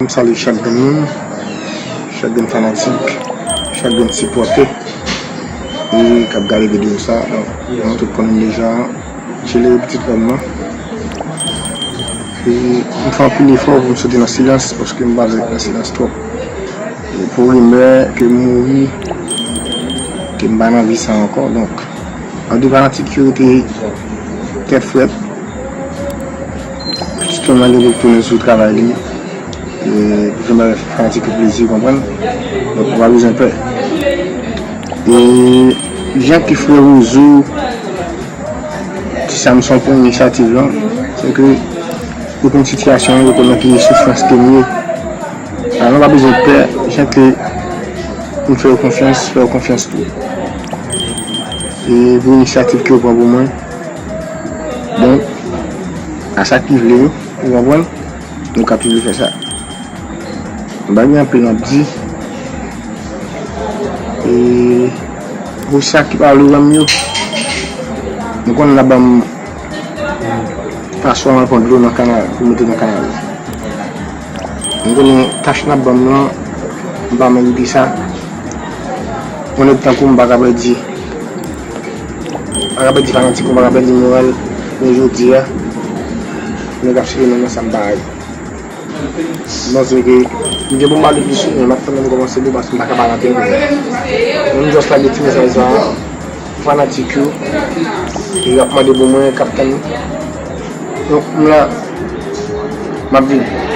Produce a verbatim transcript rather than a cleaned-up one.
M salye chak grenn moun, chak grenn fanatik, chak grenn sipòtè e k ap gade videyo sa. Donk, nou tout konnen deja, Tchele pitit pam nan. E m fè anpil efò pou m soti nan silans, paske m pa vle nan silans twòp. E pou rimè ke m mouri, ke m pa nan vi sa ankò. Donk, an de fanatik yo rete tèt frèt, jistan mande pou tounen sou travay li. E pou fè bay fanatik yo plezi, konprann. Donk, ou pa bezwen pè. E jan ke frè Rozo, ti Samson pran inisyativ lan, se ke yo konn sitiyasyon an, yo konn nan ki soufrans ke m ye. Alò, nou pa bezwen pè, jan ke m fè yo konfyans, fè yo konfyans tou. E pou inisyativ ke yo pran pou mwen, bon, a sa ki vle yo, ou konprann? Nou ka toujou fè sa. M pa gen anpil m ap di. E pou sa ki pa vle wè m yo, m konnen n ap ban m paswa m al pran dlo nan kanal pou mete nan kanal. M konnen tach n ap ban m lan, m pa merite sa. Yon nèg tankou m pa ka pèdi, pa ka pèdi fanatik ou, pa ka pèdi moral. Men jodi a, nèg ap sere menm nan sa m pa ye. M panse ke m gen pou m pale plis wi, men m ap tann lè m kòmanse li paske m pa ka pale anpil kounye a. Men m just lage ti mesaj sa a pou fanatik yo, e y ap mande pou mwen, k ap tann. Donk, m la, m ap vini.